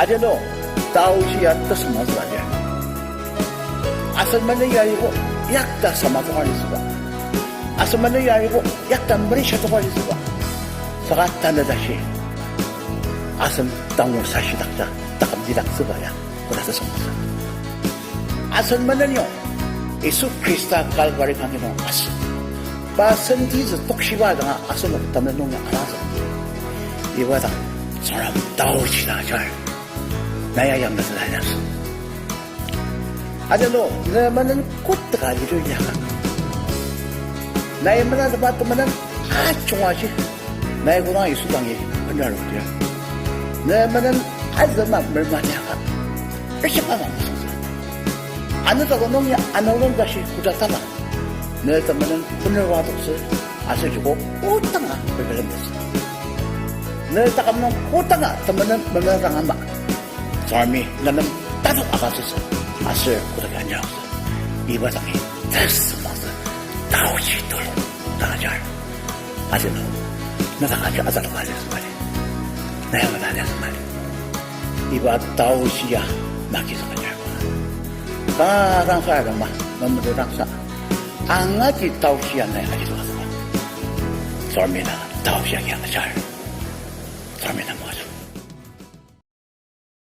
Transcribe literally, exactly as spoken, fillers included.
Ajano, taoji ya tesüngmangtsüba lir. Asen menen yaribo yakta sama tokar lisüba. Asen menen yaribo yakta meresha tokar lisüba. Saka tanü tashi asen tangu sashidakja taküm lidaktsüba ya koda tesüngmangtsü. Asen menen yong Yisu Khrista Calvary kangki nung asü. Pa sentitsü tokshiba danga asenok temenen nung ya alazü. Iba dang Tsüngrem taoji dang ajar. Na ya yanglutsü ta liasü. Ajano, ne menen kotaka lidir liaka, nai menatema temenen ajunga ji, nai kodang Yisu dangi benarokdir, ne menen azüma merma liaka, rishika na masangsa. Ano taküm nung ya ano nung tashi koda tala, ne temenen bener oa toktsü, aser joko kodanga memelemtettsü. Ne taküm nung kodanga temenen memelemdang ama, Tsüngremi ne nem tatok agütsütsü, aser kodaki aniroktsü. Iba dangi tesüngmangtsü, taoji tulu ta ajar. Ajano, na dak aji atalok aliasü mali. Na ya mata aliasü mali. Iba taoji ya makisa anyar. Kanga dang sa arema, memetu dang sa. Angaji taoji ya nai aji tokasüba. Tsüngremi na taoji ya kia ajar. Tsüngremi na moaja.